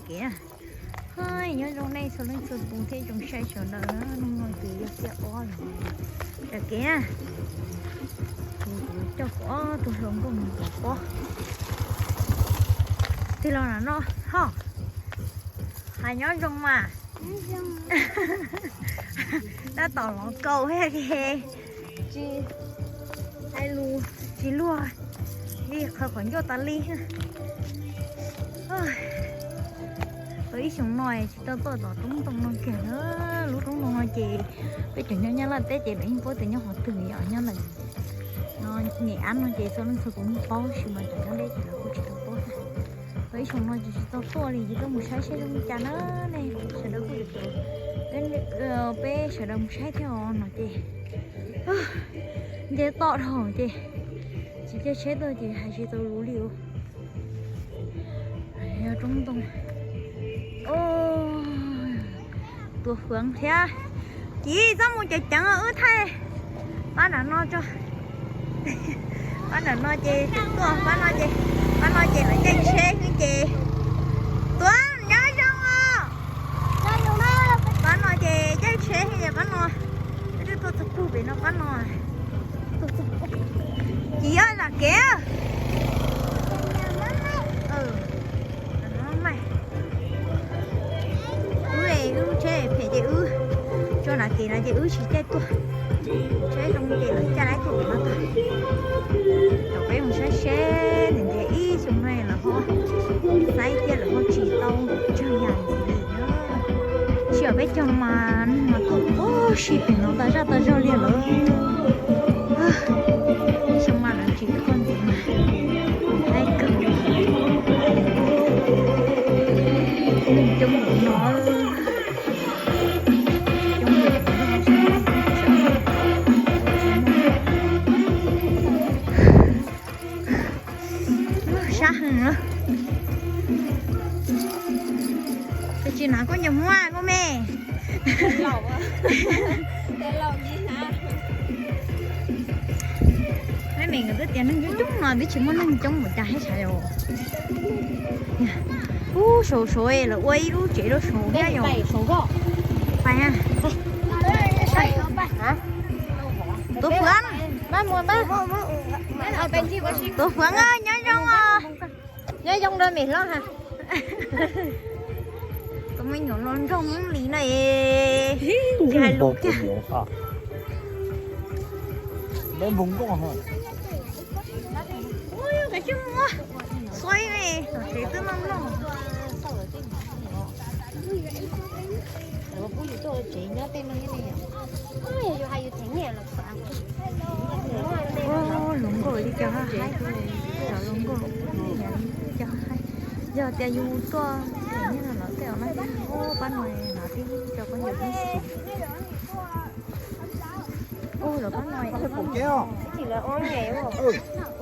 Kev na. Nyob zoo nej txhua leej txhua tus thiab tsoom saib sawv daws na, hnub no ces yog tiaj ob lawm. Kev na, ces kuv coj kuv ob tug hluas nkauj mus pov pob. Tig los no ho, hais nyob zoo mas. Tab tom los kaus thiab, tsis hais lus tsis luag li, qhov qhov ncauj tas li. Tau ib xyoos no tsis tau tuaj tom roob ntoo no kiag na. Lub roob ntoo no ces peb cov nyob Nyab Laj teb ces lawv yeej paub tias nyob qhov twg, yog nyob ntawm no Nghệ An no ces txhua leej txhua tus yeej paub, tab sis mas cov nyob deb ces lawv kuj tsis tau paub. Tau ib xyoos no ces tsis tau tuaj li, ces tuaj mus saib seb zoo li cas na. Nej sawv daws kuj, peb sawv daws mus saib thiab os no ces nce toj dhau ces tsis caij tsheb tuaj ces hais tsis tau lus li. Yog roob ntoo, tua fwv thiab. Ces txhob mus ceev ceev, wb thaij pab nram no tso. Pab nram no ces tuaj, pab no ces, pab no ces lawv caij tsheb xwb ces. Tuav nyob zoo os. Pab no ces caij tsheb xwb ces pab no. Twb tuaj txog pug pem no pab no. Ces yog zam kev. Wb, wb tsheb phem ces wb tso nram kev no ces wb tsis caij tuaj. Tsheb zoo ces lawv caij laib tuaj pem no tag. Kom peb mus saib seb nws nce ib xyoo no lawv ho saib thiab lawv ho tsis tau tsawg yam ntxiv li na. Tsis yog peb cog mas neeg mas tuaj puag si pem no tas zaj tas zog li lawm. Xyoo mas lawv tsis kho ntxiv mas laib kawg. Neeg coob npaum no. Sab heev na. Tab sis hnav koj ncaws muag koj me. Meb me nkawd twb tias neeg coob coob no twb tsis muaj neeg coob npaum cas thiab sav yom. Ub, saud saud lawv ua ib lub tsev rau saud thiab yom. Pais, tuav fwv, pab mus pab. Tuav fwv, nyob zoo os. Nyob zoo rau me hlob ha. Tus me nyuam hluas nraug Hmoob li no es tsis hais lus kiag. Xuaib ne, tom tsev twb mloog mloog. Hluas nkauj li cas haib, cov hluas nkauj li cas haib. Yog tias yus tuaj nyiam no los tej os na. Pab no hnav tib co khaub ncaws tib si. Ub, lawv pab no,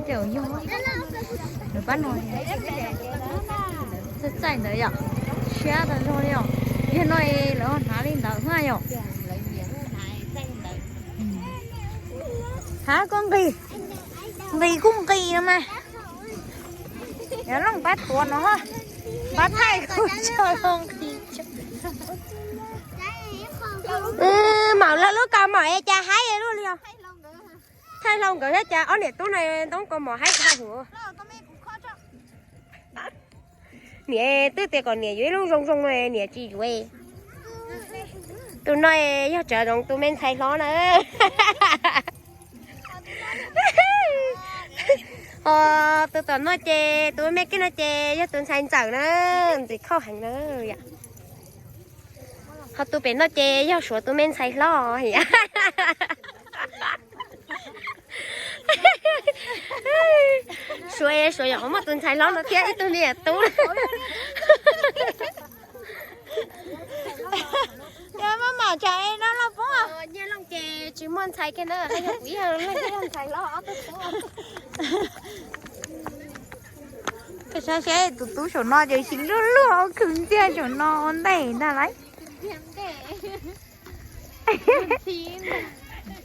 ces yog lawv pab no txaij txaij ntawd yom, siab tas zog li os. Yog no lawv hnav li ntawd na yom. Hab koj nqis, nqis kuj nqis no mas. Yog looj pab tuav no, pab thaij kuj tso looj nqis. Maum lawv lub kaus mom es cas haib luaj li os. Thaij hlau nkawd thiab cas ob niam tub no ntoo kaus mom haib tag huv. Niam twb tias kom niam yuav ib lub zoo zoo no niam tsis yuav. Tus no yog tsav zoov tus me ntxhais hlob na. Ho tus tom no ces tus me kiag no ces yog tus ntxhais ntxawm na, ntxim khauj heev na. Ho tus pem no ces yog Suav tus me ntxhais hlob. Suav, Suav yog qhov muaj tus ntxhais hlob no thiab ib tug me nyuam tub. Yog maj mam tsam no los poob. Nyiaj Looj ces tsis muaj ntxhais kiag na, yog kuv yog ntxhais hlob ob tug tub. Koj saib seb tus tub saum no ces tsis luaj luaj khwv ntxiag saum no ua ntej ntag lauj.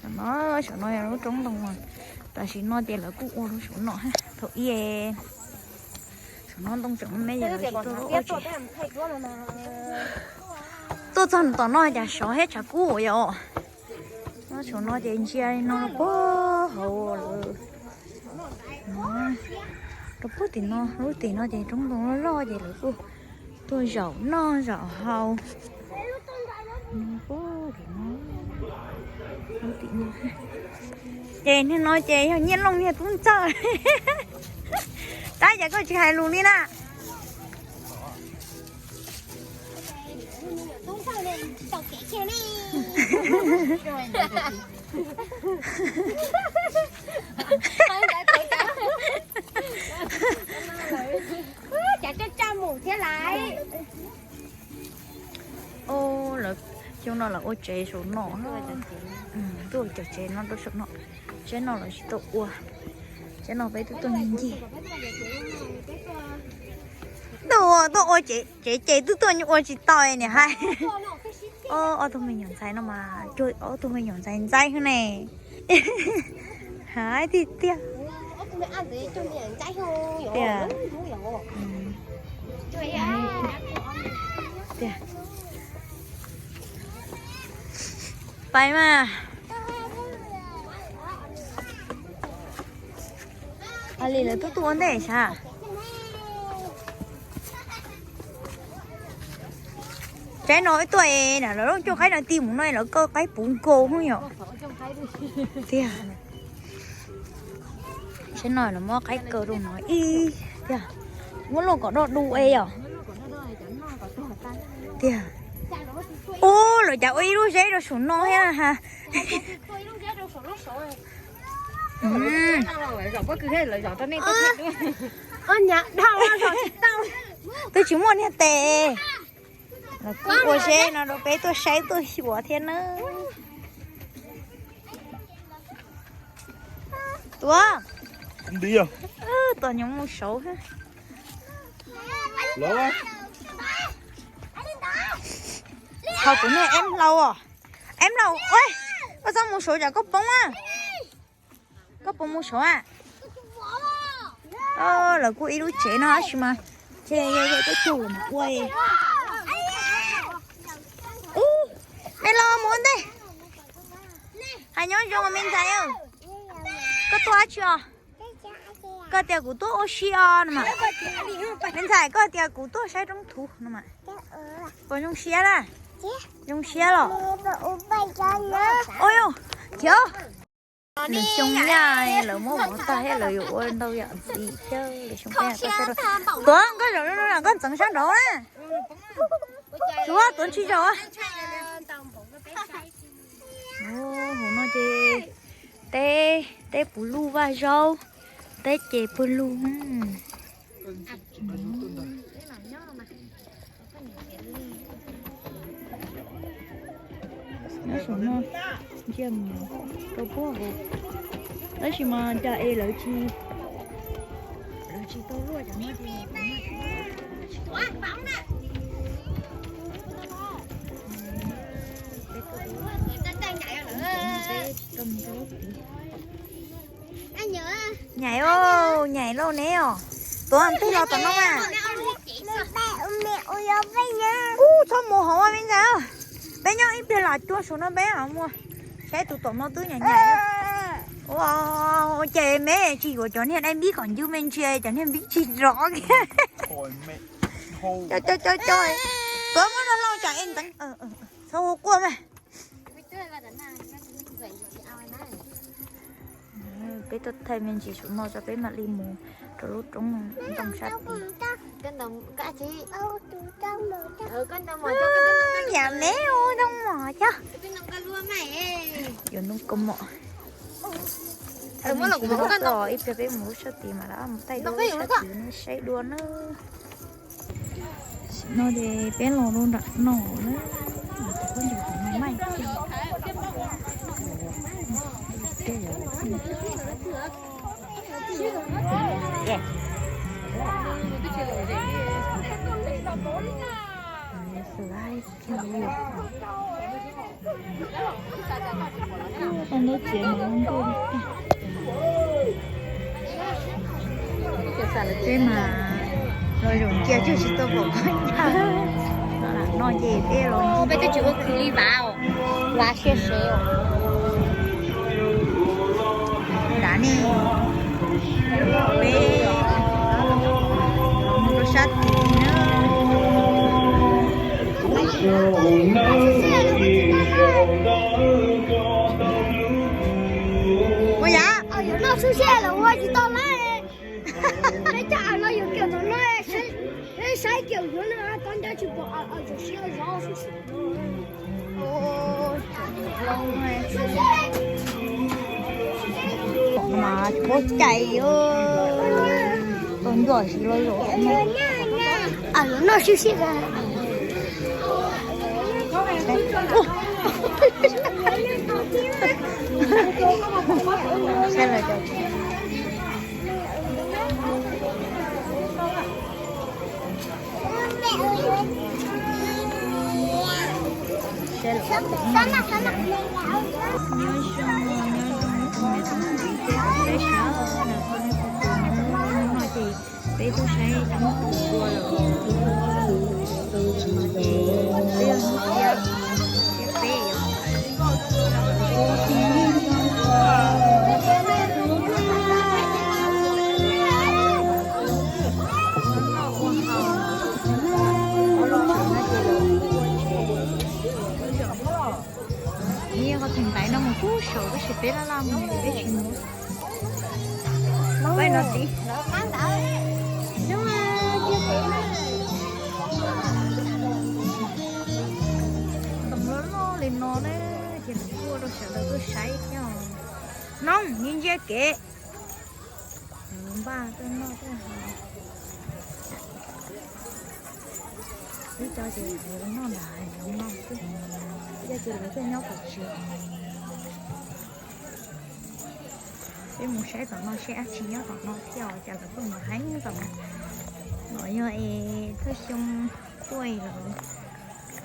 Saum no, saum no yog lub roob ntoo, tam sim no ces lawv kuj ua lub saum no thaum ub. No ntoo tseem me me, tuaj txog tom no cas sov thiab tshav kub yom. Nyob saum no ces ntsia li no puag hauv lawm. Rau puag tim no, lub tim no ces roob ntoo loj loj ces lawv kuj tuaj zaum noj zaum haus. Ces niag no ces yog Nyiaj Looj niag tub ntxawg. Tab cas koj tsis hais lus li na? Cas coj coj mus thiab lawm. Lawv, xyoo no lawv ua tsev saum no, tuaj ua cov tsev no rau saum no. Tsev no lawv tsis tau ua, tsev no peb twb tuaj ncig ncig. Tuaj ua, tuaj ua tsev ces twb tuaj ua tsis tau niam hais. Ob tug me nyuam ntxhais no mas cuag ob tug me nyuam ntxhais ntxaib xwb ne. Hais tiag tiag. Tiag. Tiag. Pais mas. Hais li lawv twb tuaj ua ntej sav. Tsaib no ib tuaj es lawv coj qaib no ti mus no lawv kaw qaib puv nkaus yom. Tiag. Tsaib no lawv muab qaib kaw rau no ib tiag. Muab luaj kom doj du es yom. Tiag. Ub, lawv cas ua ib lub zeb rau saum no thiab ha. Twb tsis muaj niag tes. Lawv kuj ua zeb no rau peb tuaj saib tuaj xyuas thiab na. Tuav, Tuav nyob mus saud. Thaum kuv niag eb hlau os, eb hlau, koj txhob mus saud tsam koj poob a. Koj puas mus saud a? Lawv kuj ib lub tsev no tab sis mas ntshe yog yog teb tug los mus ua. Ub, me los mus ua ntej. Hais nyob zoo me ntxhais, koj tuaj dab tsi os? Koj tias kuv tuaj ua si os no mas. Me ntxhais, koj tias kuv tuaj saib roob thuv no mas. Puas zoo siab na? Zoo siab los? Ua, thiab lwm xyoo yaj lawv muab mov tag thiab lawv yuav ua ntau yam ntxiv thiab lwm xyoo peb. Tuav, koj zaum no koj ntxeev sab nraud na. Tuav, Tuav ntsis zaum. Hauv no ces teb, teb puv luj vaj zaub, teb ces pawg lug. Nyob saum no ntsia mus rau puag hauv, tab sis mas cas es lawv tsis, lawv tsis tau luaj cov no ces tsis tau mus rau tid. Nyaim, nyaim lauj neb os. Tuav, twg los tom no mas. Kuj txhob mus hauv me ntxhais. Peb nyob ib pliag lam tuaj saum no peb mus saib tus tom no twb nyaim nyaim. Ua ces me tsis yuav cov niag dai npib kom ncw me ntsia cov niag npib tsis nrov kiag. Co co co co. Tuav muab rau hlau tsam es ntxeev. Txhob ua quaj mas. Peb tuaj thaij me ntsis saum no tso peb mam li mus rau lub roob ntoo sab tid. Yam me ua ntoo mom cov. Yuav ntoo kaus mom. Ib pliag peb mus lub sab tid mas lawv mus thaij dua lub sab tid nej saib dua na. Tam sim no ces peb los rau nram no na, tus khaub ncaws tom no maij. Tau ntau txiav mas zoo nkauj li. Peb mas Los zaum ntsia twb tsis tau pom koj ncaj. No ces peb los, peb twb tsis ua khwv li vav, vav siab seb os. Nrad ne, peb los mus rau sab tid na. Ua yam, noj xub siab los ua tsis tau lawm. Peb cov av no yuav kiag tom no, saib kiag yuav no, koj nco tsis pom av, av tseem siab zov xwb. Mas puab cais, tau ncuam siv los zaum. Av yuav noj sib sib. Nyob zoo, nyob zoo, nyob zoo, peb sawv daws, hnub no ces peb tuaj saib cov kua lawm, ces peb yog hnub tiav, tiav peb yom. Ib qho theem ntaiv no mus kub saum tab sis peb laj laj mus peb tsis mus. Peb no tiv, ntoo loj loj li no ne, ces kuj ua rau sawv daws tuaj saib thiab. Noog, ntsia kev. Npaj tuaj noj tuaj haus. Ib co ces lawv noj nram hav zoov no xwb, ib co ces lawv tuaj nyob pem tsev. Peb mus saib tom no seb dab tsi nyob tom no thiab os, cas lawv tuaj mus heev tom no. No yog es thawj xyoo tuaj lawv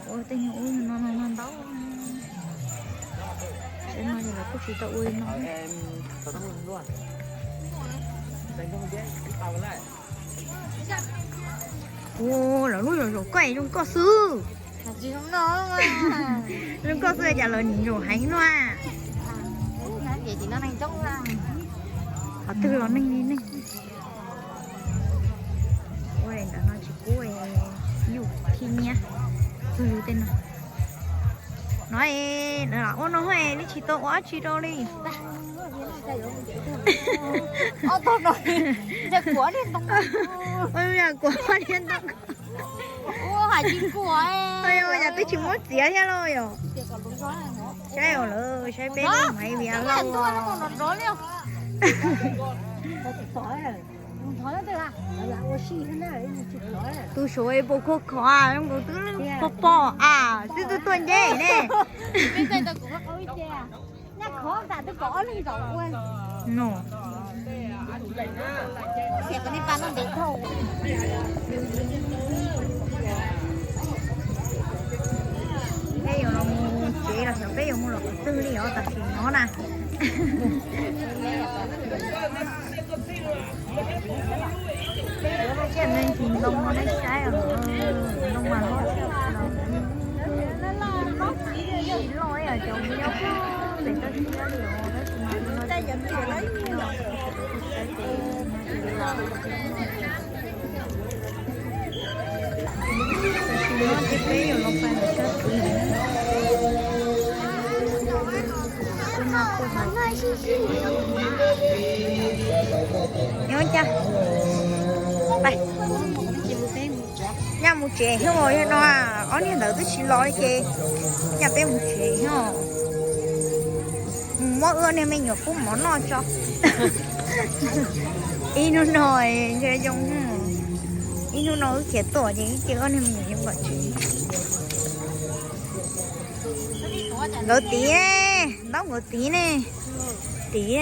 ua tej nyuag ub no no ntau. Sawv no ces lawv kuj tsis tau ua li no. Ua, lawv lub zaum zaum koj zoo nkauj xwb. Zoo nkauj xwb cas lawv nim zaum heev no. Qhov twg los neeg li neeg. Ua ntawm no tsis kub, yus khib nyiab txog yus tej no. No es lawv ua no es twb tsis tau ua dab tsi rau li. Ua yam kuav liab ntau ko. Ua yam twb tsis muab txiav thiab lauj yom. Saib lawv saib peb lub maiv viav lauj. Tus saum es puas khuv khov, zoo nkaus twb pog pog as, twb tuaj tuaj nceb ne. No. Peb yuav los mus tsev los xyov peb yuav mus los qhov twg li os tam sim no na. Tsiaj neeg tsis ntoo no nej saib os, ntoo mas loj thiab. Tsis loj ib yam cov nyob pem toj siab li os, tab sis mas Nyob cas, nyaj mus tsev thiab os, yog no ob niag ntawd twb tsis los li ces nyaj peb mus tsev thiab os. Mus muab wb niag me nyuam kub mov noj tso. Ib hnub no ntshe zoo, ib hnub no wb khiav tuaj ces wb cia wb niag me nyuam nyob pem tsev. Nkawd tid, ntaub nkawd tid ne, tid.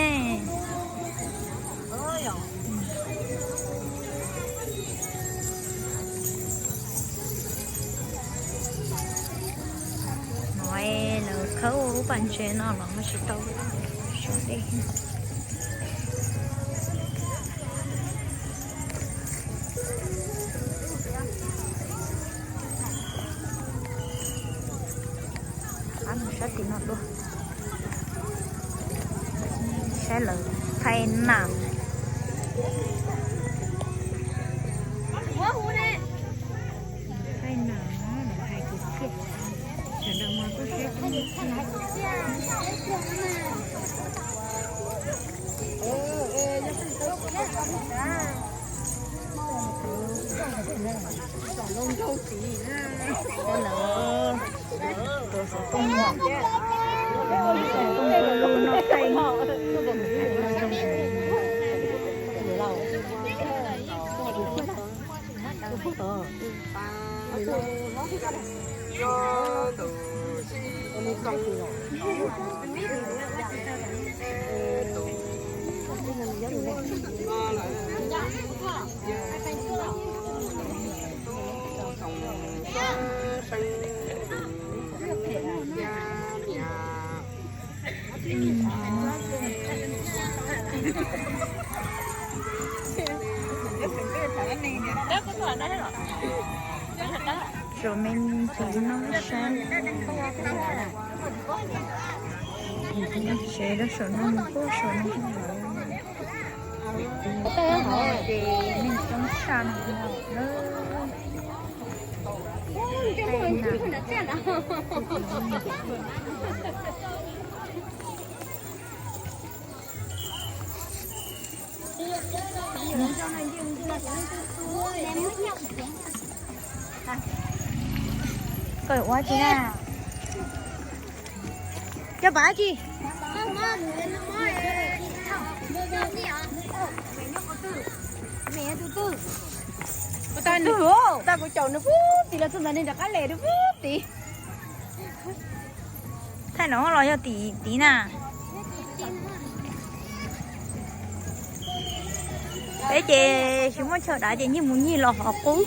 No lawv khawb ua lub pas ntses no los ho tsis tau sov dej. Tim no tuaj saib lawv thaij nam. Thaij nam, lawv hais kwv txhiaj, sawv daws mas tuaj saib tib neeg thaij. Lawv tuav xov tooj, xov tooj lu lu noj thaij. Saum me ntsis no sab, tsev rau saum no mus puag saum no. Ces neeg coob tshaj no na. Koj ua tsi na? Coj pam tsi? Tag kuv caum nws pub tim los txog ntawd nws rov qab les nws pub tim. Thaij no los yog tim tid na. Peb ces tsis muaj chaw dav ces nyiag mus nyiag los hov qub.